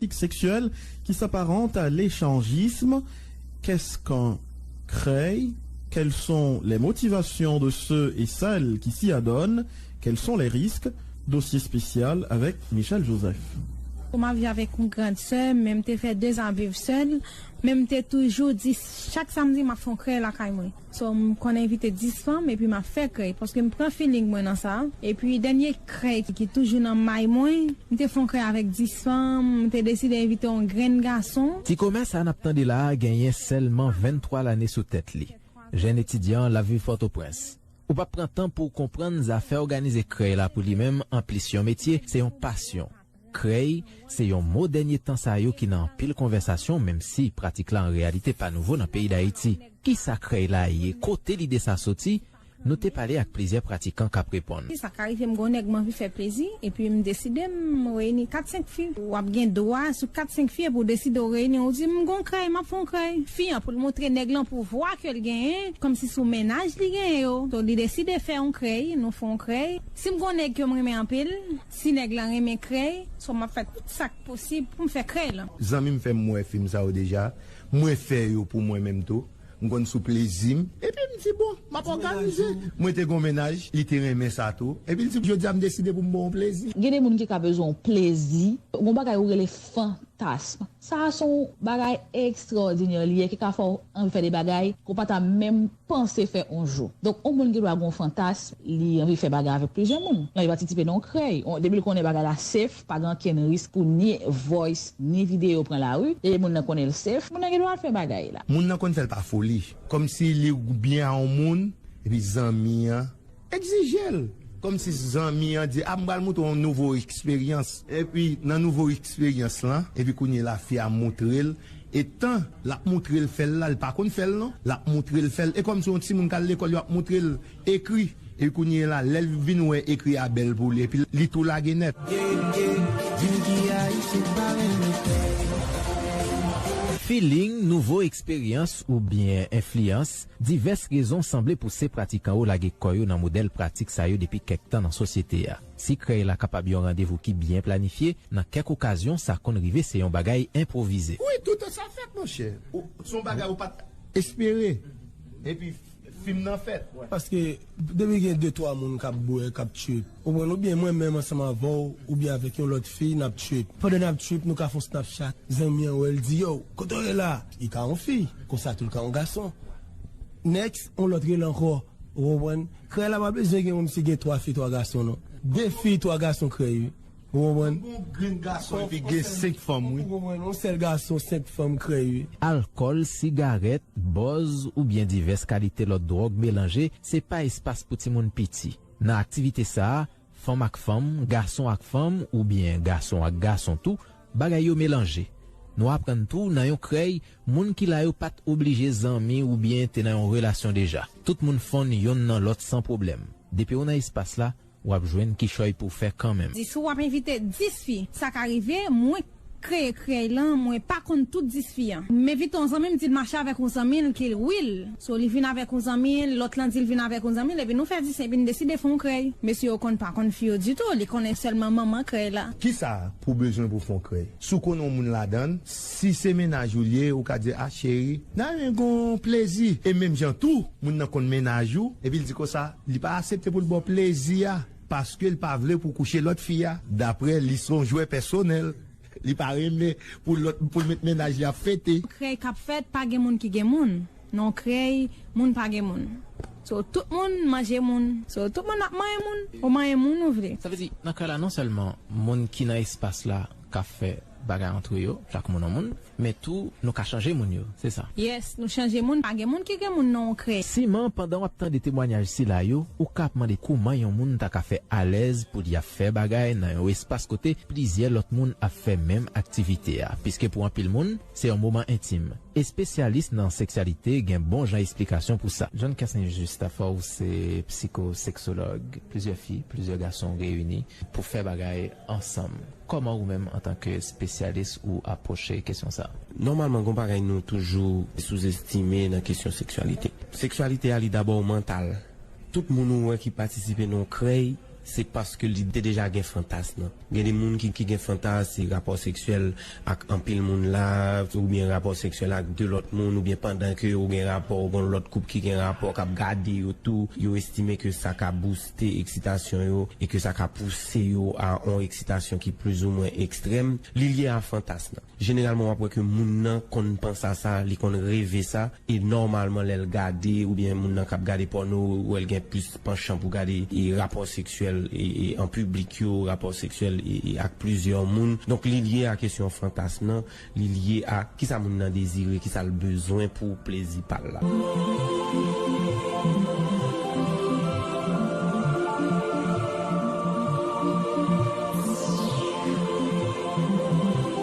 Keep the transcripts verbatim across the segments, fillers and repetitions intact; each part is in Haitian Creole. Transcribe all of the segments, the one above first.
pratique sexuelle qui s'apparente à l'échangisme. Qu'est-ce qu'un crèy? Quelles sont les motivations de ceux et celles qui s'y adonnent? Quels sont les risques? Dossier spécial avec Michel Joseph. M ap viv avèk yon grand sè, men m te fè de zan ap viv sèl, men m te toujou di chak samdi m ap fè yon krèy lakay mwen. So, m konn envite dis fanm epi m ap fè krèy, paske m pran feeling mwen nan sa. Epi dènye krèy ki toujou nan may mwen, m te fè yon krèy avèk dis fanm, m te deside envite yon grenn gason. Ti Komè sa n ap tande la a genyen sèlman venntwa lane sou tèt li. Jèn etidyan l ap viv Pòtoprens. Ou p ap pran tan pou w konprann zafè òganize krèy la pou li menm, anplis yon metye, se yon pasyon. Krèy, se yon mo dènye tan sa yo ki nan anpil konvèsasyon, menm si pratik la an reyalite pa nouvo nan peyi Dayiti. Kisa krèy la ye? Kote lide sa soti? Nou te pale ak plizyè pratikan k ap reponn. Sa ka rive m gon nèg m anvi fè plezi, epi m deside m reyini kat senk fi. W ap gen dwa sou kat senk fi epi w deside w reyini, w di m gon krèy, m ap fè yon krèy. Fi an pou l montre nèg lan pouvwa ke l genyen, kòmsi sou mennaj li genyen yo. So, li deside fè yon krèy, nou fè yon krèy. Si m gon nèg ke m renmen anpil, si nèg lan renmen krèy, so m ap fè tout sa k posib pou m fè krèy lan. Zanmi m fè m wè fim sa yo deja. Mwen fè yo pou mwen menm tou. M konn sou plezi m. Epi m di, bon, m ap òganize. Mwen te gon mennaj, li te renmen sa tou. Epi l di, jodi a m deside pou m ba w yon plezi. Gen de moun ki ka bezwen yon plezi. Gon bagay ou rele fantasm. Sa a se yon bagay ekstraòdinè li ye ki ka fè w anvi fè de bagay ke w pa ta menm panse fè yon jou. Donk, yon moun gen dwa gen yon fantasm, li anvi fè bagay avèk plizyè moun. L anvi patisipe nan yon krèy. Depi l konnen bagay la safe, pa gen okenn risk pou ni voice, ni videyo pran lari. Depi moun nan konnen l safe, moun nan gen dwa al fè bagay la. Moun nan konn fè l pa foli. Kòmsi li byen a yon moun, epi zanmi an egzije l. Kòmsi zanmi an di, a m pral montre w yon nouvo eksperyans. Epi nan nouvo eksperyans lan, epi kounye la fi a montre l. E tan l ap montre l fè l la, l pa konn fè l non. L ap montre l fè l. E kòmsi yon timoun k al lekòl, yo ap montre l ekri. Epi kounye la, lè l vin wè ekri a bèl pou li, epi li tou lage nèt. Feeling, nouvo eksperyans oubyen enfliyans, divès rezon sanble pouse pratikan yo lage kò yo nan modèl pratik sa yo depi kèk tan nan sosyete a. Si krèy la kapab yon randevou ki byen planifye, nan kèk okazyon sa konn rive se yon bagay enpwovize. Wi, toutan sa fèt, monchè. Se yon bagay ou pa t espere. Epi, fim nan fèt. Paske depi gen de twa moun k ap bwè, k ap trip, ou konprann, oubyen mwen menm ansanm avè w, oubyen avèk yon lòt fi, n ap trip. Pandan n ap trip, nou ka fè yon Snapchat, zanmi an wè l di, yo, kote w ye la? Li ka yon fi, konsa tou l ka yon gason. Next, yon lòt rele ankò, ou konprann? Krèy la pa bezwen gen kòmsi gen twa fi, twa gason non. De fi, twa gason krèy wi. Ou konprann? Gon grenn gason epi gen senk fanm wi. Ou konprann? Yon sèl gason, senk fanm krèy wi. Alkòl, sigarèt, bòz oubyen divès kalite lòt dwòg melanje, se pa espas pou timoun piti. Nan aktivite sa a, fanm ak fanm, gason ak fanm, oubyen gason ak gason tou, bagay yo melanje. Nou aprann tou, nan yon krèy, moun ki la yo pa t oblije zanmi oubyen te nan yon relasyon deja. Tout moun fonn yonn nan lòt san pwoblèm. Depi w nan espas la, w ap jwenn kichòy pou w fè kanmenm. Di si w ap envite dis fi, sa ka rive, mwen kreye krèy lan, mwen pa konn tout dis fi an. M envite yon zanmi, m di l mache avèk yon zanmi l ki real. So, li vin avèk yon zanmi l, lòt lan di l vin avèk yon zanmi l, epi nou fè dis epi n deside fè yon krèy. Mesye yo konn pa konn fi yo ditou, li konnen sèlman manman krèy la. Kisa pou w bezwen pou w fè yon krèy? Si w konnen yon moun ladan l, si se mennaj ou l ye, ou ka di, a cheri, n a renmen gen yon plezi. E menm jan tou, moun nan konn mennaj ou, epi l di konsa, li pa aksepte pou l ba w plezi a, paske l pa vle pou w kouche lòt fi a. Daprè li, se yon jwè pèsonèl. Li pa renmen pou lòt, pou l met mennaj li ap fete. Krèy k ap fèt, pa gen moun ki gen moun. Nan yon krèy, moun pa gen moun. So, tout moun manje moun. So, tout moun ap manyen moun. Ou manyen moun ou vle. Sa vle di, nan ka la, non sèlman moun ki nan espas la ka fè bagay antre yo, chak moun yon moun, men tou, nou ka chanje moun yo, se sa? Yes, nou chanje moun, pa gen moun ki gen moun nan yon krèy. Siman, pandan w ap tande temwanyaj sila yo, ou ka ap mande kouman yon moun ta ka fè alèz pou li ap fè bagay nan yon espas kote plizyè lòt moun ap fè menm aktivite a, piske pou anpil moun, se yon moman entim. Espesyalis nan seksyalite gen bon jan esplikasyon pou sa. John Cassin Juste, afè w se psikosèksològ, plizyè fi, plizyè gason reyini pou fè bagay ansanm. Kòman ou menm, antanke espesyalis, ou apwoche kesyon sa a? Nòmalman, gen yon bagay nou toujou souzestime nan kesyon seksyalite. Seksyalite a, li dabò mantal. Tout moun ou wè ki patisipe nan yon krèy, Se paske li te deja gen fantas nan. Gen de moun ki, ki gen fantas, se rapò seksyèl ak anpil moun la, oubyen rapò seksyèl ak de lòt moun, oubyen pandan ke ou gen rapò, ou gen lòt koup ki gen rapò, k ap gade yo tou, yo estime ke sa ka booste eksitasyon yo e ke sa ka pouse yo a yon eksitasyon ki plizoumwen ekstrèm. Li lye a fantas nan. Jeneralman, w ap wè ke moun nan konn panse a sa, li konn reve sa, e nòmalman, lè l gade, oubyen moun nan k ap gade pòno, ou wè l gen plis panchan pou gade e rapò seksyèl e, e an piblik yo, rapò seksyèl e, e ak plizyè moun. Donk, li lye a kesyon fantasm nan, li lye a kisa moun nan dezire, kisa l bezwen pou plezi pa l la.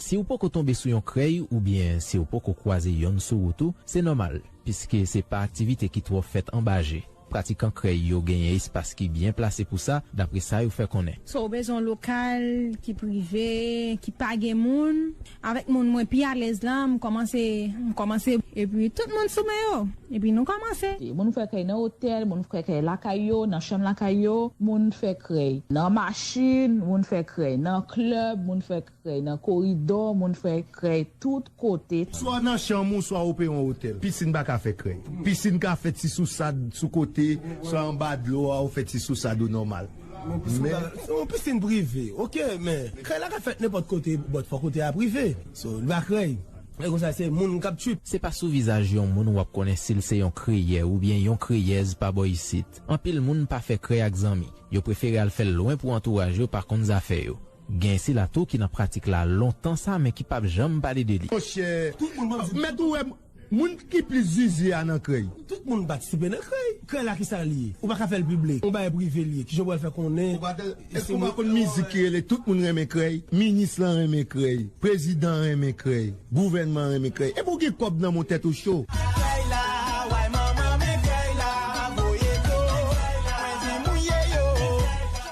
Si w poko tonbe sou yon krèy oubyen si w poko kwaze yonn sou wout ou, se nòmal, piske se pa aktivite ki twò fèt anba je. Pratikan krèy yo genyen espas ki byen plase pou sa, dapre sa yo fè konnen. So, ou bezwen yon lokal ki prive, ki pa gen moun. Avèk moun mwen pi alèz la, m kòmanse, m kòmanse, epi tout moun sou men yo. Epi nou kòmanse. Moun fè krèy nan otèl, moun fè krèy lakay yo, nan chanm lakay yo, moun fè krèy nan machin, moun fè krèy nan klèb, moun fè krèy nan koridò, moun fè krèy tout kote. Swa nan chanm ou, swa ou peye yon otèl. Pisin pa ka fè krèy. Pisin ka fèt si sou sad, sou kote, swa anba dlo a, ou fè ti sou sad ou nòmal. Men pisin pa, se yon pisin prive, oke, men krèy la ka fèt nenpòt kote, but fò kote a prive. So, li pa krèy. E konsa, se moun k ap trip. Se pa sou vizaj yon moun w ap konnen si l se yon kreyè oubyen yon kreyèz pa bò isit. Anpil moun pa fè krèy ak zanmi. Yo prefere al fè l lwen pou antouraj yo pa konn zafè yo. Gen sila tou ki nan pratik la lontan sa, men ki p ap janm pale de li. Monchè, tout moun ban m di, mèt ou wè moun ki plis zizi a nan krèy. Tout moun patisipe nan krèy. Krèy la, kisa l ye? Ou pa ka fè l piblik. Yon bagay prive l ye. Kijan w pral fè konnen? Èske w pa konn mizik ki rele tout moun renmen krèy? Minis lan renmen krèy. Prezidan renmen krèy. Gouvènman renmen krèy. Epi w gen kòb nan men w, tèt ou cho. Krèy la, way manman, men krèy la, voye dlo. Mwen di mouye yo.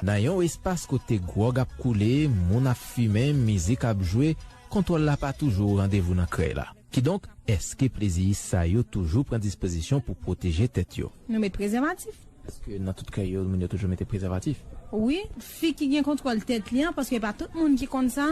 Nan yon espas kote gwòg ap koule, moun ap fimen, mizik ap jwe, kontwòl la pa toujou o randevou nan krèy la. Kidonk, èske pleziyis sa yo toujou pran dispozisyon pou pwoteje tèt yo? Nou met prezèvatif. Èske nan tout krèy yo, moun yo toujou mete prezèvatif? Wi, fi ki gen kontwòl tèt li an, paske pa tout moun ki konn sa.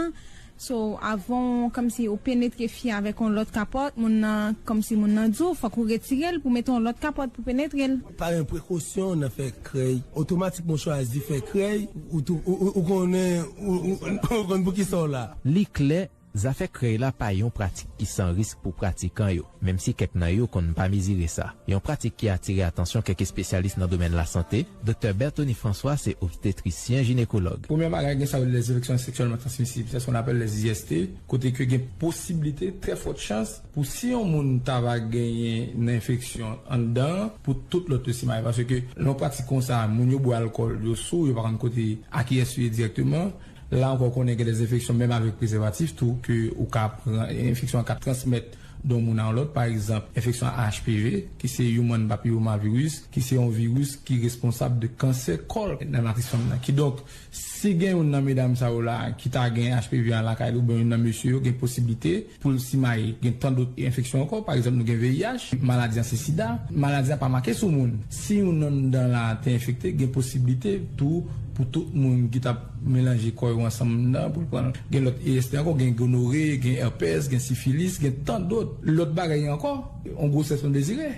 So, avan w, kòmsi ou penetre fi avèk yon lòt kapòt, moun nan, kòmsi moun nan di w, fòk ou retire l pou mete yon lòt kapòt pou penetre l. Pa gen prekosyon nan fè krèy. Otomatikman w chwazi fè krèy, ou tou, ou, ou, ou konnen, ou, ou, ou konn pou kisa w la. Li klè, zafè krèy la pa yon pratik ki san risk pou pratikan yo, menm si kèk nan yo konn pa mezire sa. Yon pratik ki atire atansyon kèk espesyalis nan domèn lasante, Doktè Berthony François se obstetrisyen jinekològ. Premye bagay, gen sa yo rele les infections sexuellement transmissibles, c'est ce qu'on appelle les I S T, kote ke gen posiblite, trè fòt chans, pou si yon moun ta va genyen nan enfeksyon anndan, pou tout lòt yo simaye. Paske lè yon pratik konsa, moun yo bwè alkòl, yo sou, yo pa konn kote, a kiyès yo ye dirèkteman. La ankò, konnen gen de enfeksyon, menm avèk prezèvatif tou, ke ou ka pran, enfeksyon an ka transmèt de yon moun a yon lòt. Pa egzanp, enfeksyon a H P V, ki se Human Papillomavirus, ki se yon viris ki responsab de kansè kòl nan matris fanm nan. Kidonk, si gen youn nan medam sa yo la ki ta gen H P V an lakay li, oubyen youn nan mesye yo, gen posiblite pou l simaye. Gen tan dòt enfeksyon ankò, pa egzanp, nou gen V I H, maladi an se sida. Maladi a pa make sou moun. Si youn anndan la te enfekte, gen posiblite tou pou tout moun ki t ap melanje kò yo ansanm nan pou l pran l. Gen lòt E S T ankò, gen gonore, gen èpès, gen sifilis, gen tan dòt. Lòt bagay ankò, yon gwosès non dezire.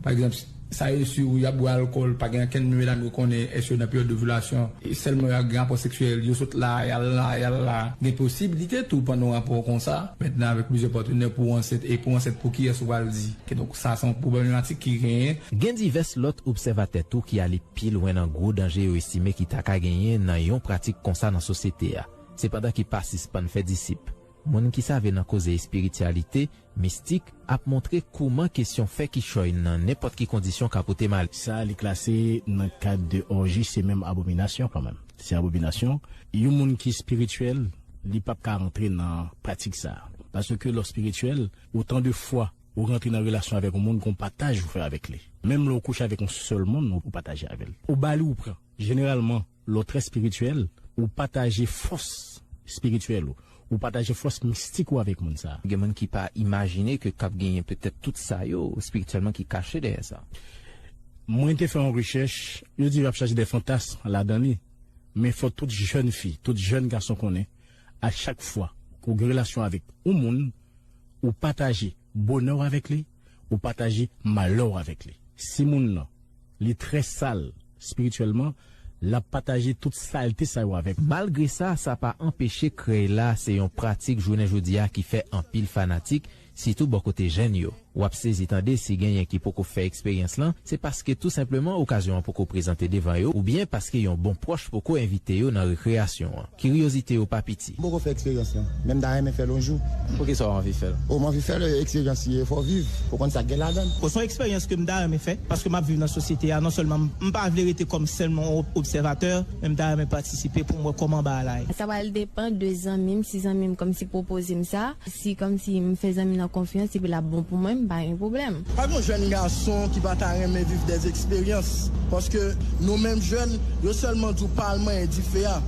Pa egzanp, sa yo si y ap bwè alkòl, pa gen ankenn medam yo konnen èske yo nan peryòd ovilasyon, e sèlman y ap gen rapò seksyèl, yo sot la, y al la, y al la. Gen posiblite tou pandan yon rapò konsa, mentnan avèk plizyè patnè pou w ansent, e pou w ansent pou kiyès ou pral di? Kidonk, sa se yon pwoblematik ki genyen. Gen divès lòt obsèvatè tou ki ale pi lwen nan gwo danje yo estime ki ta ka genyen nan yon pratik konsa nan sosyete a. Sepandan ki pa sispann fè disip. Moun ki save nan koze espirityalite, mistik, ap montre kouman kesyon fè kichòy nan nenpòt ki kondisyon ka pote malè. Sa li klase nan kad de orji, se menm abominasyon kanmenm. Se abominasyon. Yon moun ki espirityèl, li p ap ka rantre nan pratik sa. Paske lè w espirityèl, otan de fwa ou rantre nan relasyon avèk yon moun, gon pataj ou fè avèk li. Menm lè w kouche avèk yon sèl moun, ou pataje avè l. Ou ba li, ou pran. Jeneralman, lè w trè espirityèl, ou pataje fòs espirityèl ou. Ou pataje fòs mistik ou avèk moun sa a. Gen moun ki pa imajine ke k ap genyen petèt tout sa yo espirityèlman ki kache dèyè sa. Mwen te fè yon rechèch, yo di y ap chache de fantasm ladan li. Men fò tout jèn fi, tout jèn gason konnen, a chak fwa ke w gen relasyon avèk yon moun, ou pataje bonè w avèk li, ou pataje malè w avèk li. Si moun nan, li trè sal espirityèlman, l ap pataje tout salte sa yo avèk ou. Malgre sa, sa pa anpeche krèy la se yon pratik jounen jodi a ki fè anpil fanatik, sitou bò kote jèn yo. W ap sezi tande si genyen ki poko fè eksperyans lan, se paske tou senpleman okazyon an poko prezante devan yo, oubyen paske yon bon pwòch poko envite yo nan rekreyasyon an. Kiryozite yo pa piti. M poko fè eksperyans lan, men m ta renmen fè l yon jou. Poukisa w anvi fè l? O, m anvi fè l, eksperyans li ye, fò w viv pou w konn sa k gen ladan l. Bon, se yon eksperyans ke m ta renmen fè, paske m ap viv nan sosyete a, non sèlman m, m pa vle rete kòm sèlman yon ob-, obsèvatè, men m ta renmen patisipe pou m wè kòman bagay la ye. Sa pral depann de zanmi m, si zanmi m kòmsi pwopoze m sa, si kòmsi m fè zanmi nan konfyans epi l ap bon pou mwen, m pa gen pwoblèm. Pa gen yon jèn gason ki pa ta renmen viv dèz eksperyans, paske nou menm jèn, yo sèlman di w pa al manyen dife a.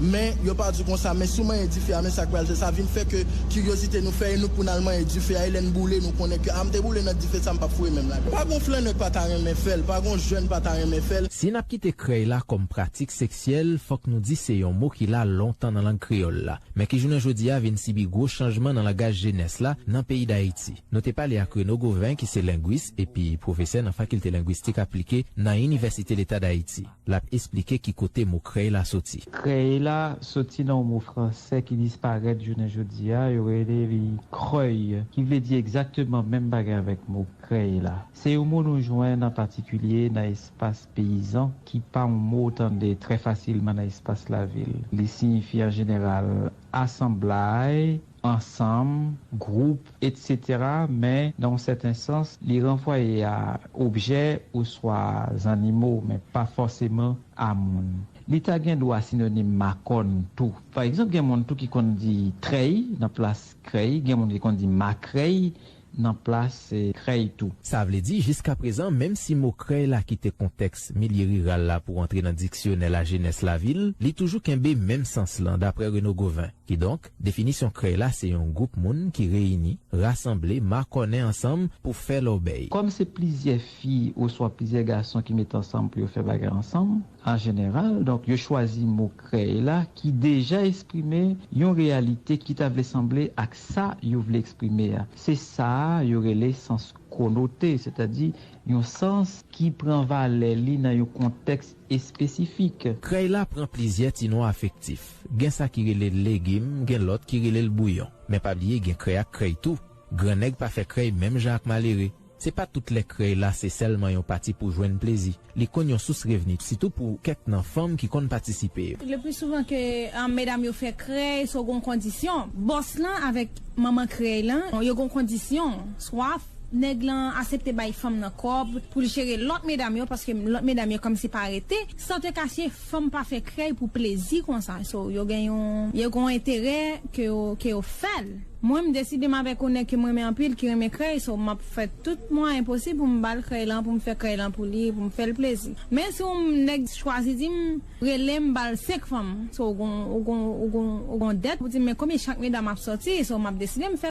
Men, yo pa di w konsa, men si w manyen dife a, men sa k pral fè, sa vin fè ke kiryozite nou fè e nou k pou n al manyen dife a, e lè n boule, nou konnen ke, a, m te boule nan dife sa, m p ap foure men m ladan. Pa gen yon flannè k pa ta renmen fè l, pa gen yon jèn pa ta renmen fè l. Si n ap kite krèy la kòm pratik seksyèl, fòk nou di se yon mo ki la lontan nan lang kreyòl la, men ki jounen jodi a vin sibi gwo chanjman nan langaj jenès la nan peyi Dayiti. Nou te pale ak Reno Gauvin, ki se lengwis epi pwofesè nan Fakilte Lengwistik Aplike nan Inivèsite Leta Dayiti. L ap esplike ki kote mo krèy la soti. Krèy la soti nan yon mo fransè ki disparèt jounen jodi a, yo rele li krèy, ki vle di egzakteman menm bagay avèk mo krèy la. Se yon mo nou jwenn an patikilye nan espas peyizan, ki pa yon mo w tande trè fasilman nan espas lavil. Li siyifi an jeneral asanblay, ansanm, gwoup, etsetera, men nan yon sèten sans, li ranvwaye a objè oswa zannimo, men pa fòseman a moun. Li ta gen dwa sinonim makòn tou. Pa egzanp, gen moun tou ki konn di trèy nan plas krèy, gen moun ki konn di makrèy nan plas, eh, krèy tou. Sa vle di, jiskaprezan, menm si mo krèy la kite kontèks milye riral la pou antre nan diksyonè lajenès lavil, li toujou kenbe menm sans lan, daprè Reno Gauvin. Kidonk, definisyon krèy la se yon gwoup moun ki reyini, rasanble, makònen ansanm pou fè lòbèy. Kòm se plizyè fi oswa plizyè gason ki met ansanm pou yo fè bagay ansanm, an jeneral, donk, yo chwazi mo krèy la ki deja eksprime yon reyalite ki ta vle sanble ak sa yo vle eksprime a. Se sa a yo rele sans konote, sètadi yon sans ki pran valè li nan yon kontèks espesifik. Krèy la pran plizyè ti non afektif. Gen sa ki rele l legim, gen lòt ki rele l bouyon. Men pa bliye gen krèy ak krèy tou. Grannèg pa fè krèy menm jan ak malere. Se pa tout lè krèy la se sèlman yon pati pou jwenn plezi. Li konn yon sous revni, sitou pou kèk nan fanm ki konn patisipe yo. Le pli souvan ke, um, medam yo fè krèy, se gon kondisyon. Bòs lan avèk manman krèy lan, yo gon kondisyon. Swa nèg lan aksepte bay fanm nan kòb pou l jere lòt medam yo, paske lòt medam yo kòmsi pa rete. San te kache, fanm pa fè krèy pou plezi konsa. So, yo gen yon, yo gon enterè ke yo, ke yo fè l. Mwen, m deside m avèk yon nèg ke m renmen anpil, ki renmen krèy, so m ap fè tout mwayen posib pou m ba l krèy lan, pou m fè krèy lan pou li, pou m fè l plezi. Men si yon nèg chwazi di m, rele m, ba l senk fanm, so ou gon, ou gon, ou gon, ou gon dèt, ou di m, men konbyen chak medam ap sòti, so m ap deside m fè